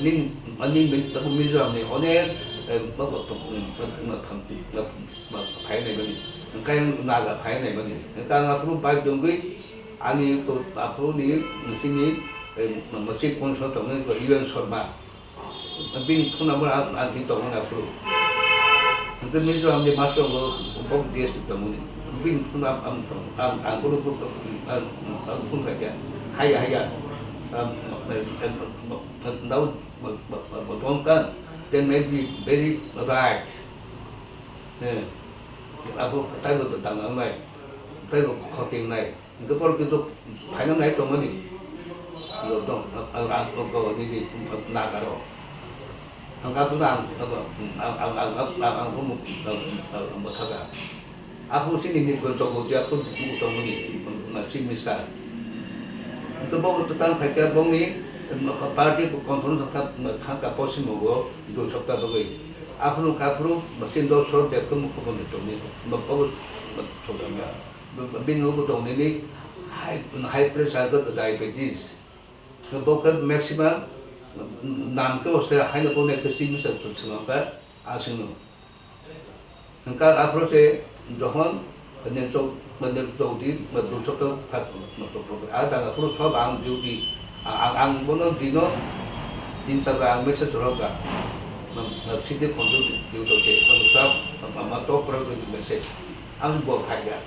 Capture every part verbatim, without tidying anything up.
ning, ning Mizoram ni onek, eh, ma, ma, phainai mani, hwnkhe ang Naga phainai mani, hwnkhe ang aphuru bai tongwi ani aphuru ni, chini, eh, ma, ma, chief consul tongwi U N Sharma, bini phone number ang, ang tongmani aphuru. Hwnkhe Mizoram ni master bo, bo D S P tongmani. Bini phone ang, ang, ang, ang, ang bono phone, ang, ang phone khaikha. Haya, haya. Um, now, but, but, but, but don't come. They may be very right. Eh, abo taibo tang nangnai. Taibo khotingnai. Hingke borok kintu phaina nai tongmani. Lo tong, ang, ang, ang, ang, nini, ang, nagaro. Ang, ang, ang, ang, ang, ang, ang, ang, ang, ang, ang, ang, ang, ang, bwthaka. Aphuru chini nirban chokbo dia phuru bukuku tongmani, ma, chief minister. Hingke bo to tang phaikha bongni, em, party conference kha, kha, kha, Poschim Bongo, dui sopta bagwi. Aphuru kha, aphuru, ma, chini dos sorok depkhe mukhyamantri tongmani, ma, bo, ma, thokjamya. Bini ulo tong nini high, high pressure khe diabetes. Bo khe maximum nam khe o se haino bo nai khe chief minister swmang kha aswkno. Hwnkha aphuru se jokhon Ranjan Chou-, Ranjan Chaudhary ba dusok khe phat a dang aphuru sob ang duty. A-, ang, ang bono dino tin char bar ang message rwkha. City control duty khe, ma, ma, ma, top priority message. Ang bo phaikha.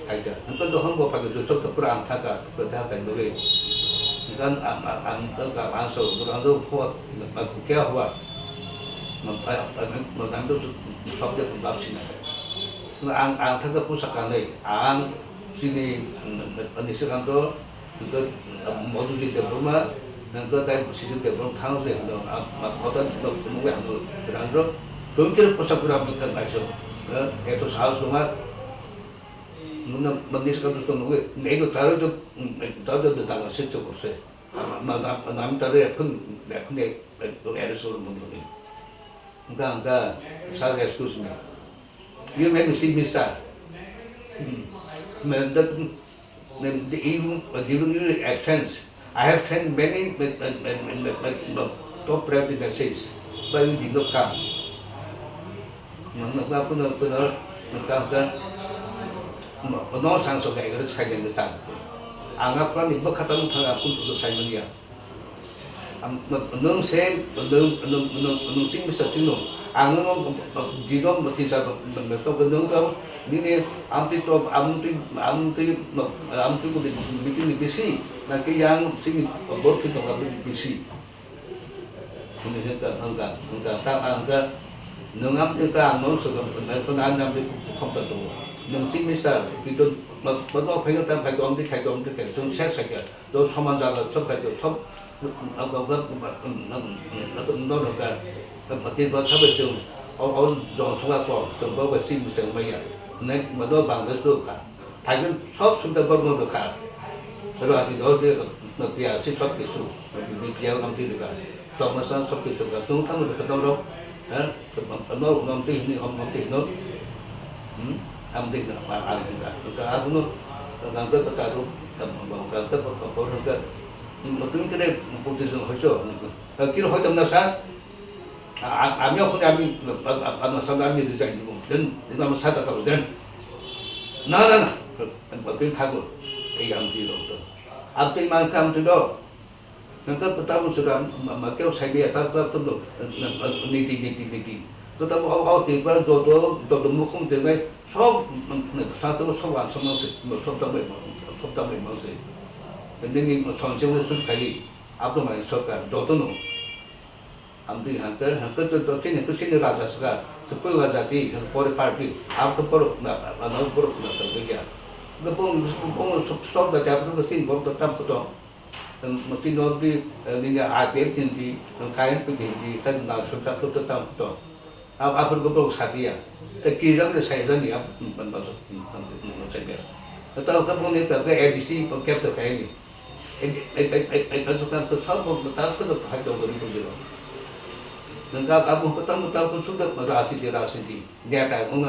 Phaikha. Hwnkhe jokhon bo phaikha, joto khe pura ang thangkha, pura thangkha hinwi. Hwnkhe ang, ang, ang, ang, ang, ang sa, ang sa, hua, ma, kya hua? Ma, pa, pa, ma, nang do su, sab de bab sina. Ang, ang thangkha pusa kanwi, ang chini, mm, Nishikant, hwnkhe, mm, Madhuri Debbarma, hwnkhe tai Sijit Debbarma thang se, hwnkhe, ang, ma, kota, ma, nugwi ang, rang do, tumi khe pusa pura mungkha naisok, eh, eto sahos dongma, Nuna mandi saka dusto nungwi, nei do taro do, mm, taro do danga se chokor se. Ama, ma, ma, ma, nami taro ya phun, ya phun ya, ya, ya, ya, so mo ni. Nga, nga, sir, excuse me. You may be see me, sir. Hmm. Me, the, me, the, you, during your absence, I have sent many, me, me, top priority message, but you did not come. Nang, nang, nang, puno, puno, nang, nang, nang, no, sang so gai, gai, sai, gai, tang. Ang, ang, ni bwkha tang, thang, ang, kun, tu, sai, manya. Ang, nang, nang, se, nang, nang, nang, nang, sing, bisa, sing, no. Ang, nang, nang, di, nang, nang, tin, sa, nang, nang, to, nang, nang, nini, ang, ti, to, ang, ti, ang, ti, nang, ang, ti, ko, di, meeting, ni, bisi, na, ki, yang, sing, bor, ki, to, bisi. Hwnwi hwnkha, hwnka, hwnka, ta ang khe, nwng amtwi khe ang nono swkang tongnai, kheno ani amtwi khokta tongo. Nwng chini sir, kito ma, ma, ma, phaikhe ta phaikhe, amtwi khaikhe, amtwi khaikhe, chwng ses khaikhe, to soman jaga sob khaikhe, sob, nono khe, Tiprasa bai chwng, o, o, Jon Sabha kok, chwng bo bai chini mwchang maya. Hwnwi, ma, no Bangladesh do kha. Phaikhe sob subida borokno rwkha. Rajni dol de, no, T R C sob kisu, B P F amtwi rwkha. Tongma sa sob kisu rwkha. Chwng tamo rwkha norok, ha? Norok amtwi hini, hom amtwi hino. Hmm? Amtwi hino, a, a, rwkha. Rwkha abono, gangta kota ro, gangta kota ro rwkha. Hmm, tumi kene politician hoiso. Kiro hoitam na sa? A, a, ami okhoni ami, a, a, ano sa ami resign dibo. Den, den ano sa ta kabo den. Na, na, na. Ang pagpin thago. Ei ang ti ro to. Ang ti man kam ti do. Nang ka pata mo sura ma, ma kyo sai be ta ka to do. Niti, niti, niti. To ta mo au, au ti ba do do, do do mo khum ti nai. Sob, sa to sob ang sa mang se, sob ta mai mang, sob ta mai mang se. Nini mo son se mo sun kai. Abdo mai sorkar, joto no. Amtwi hangke, hangke to, to chini, to chini raja saka, se pura jati, hang pore party, am to poro na, na, na, poro na, to gya. Ga pong, pong sok, sok da jati, to chini poro to tam ko to. Em, mati no di, eh, ni na I P F din di, em, K N P din di, ta na sok ta to, to tam ko to. Am, apor ko poro sadia. Ta ki jang de sai jang ya, ban, ban, ban, ban, sai ya. Ta ka pong ni ta, ka A D C, pong kep to kai ni. Ai, ai, ai, ai, ai, ta sokang to sabo ta to hai to gori ko jero. Nang ka abo ko tam ta ko sudah rasi di rasi di. Dia ta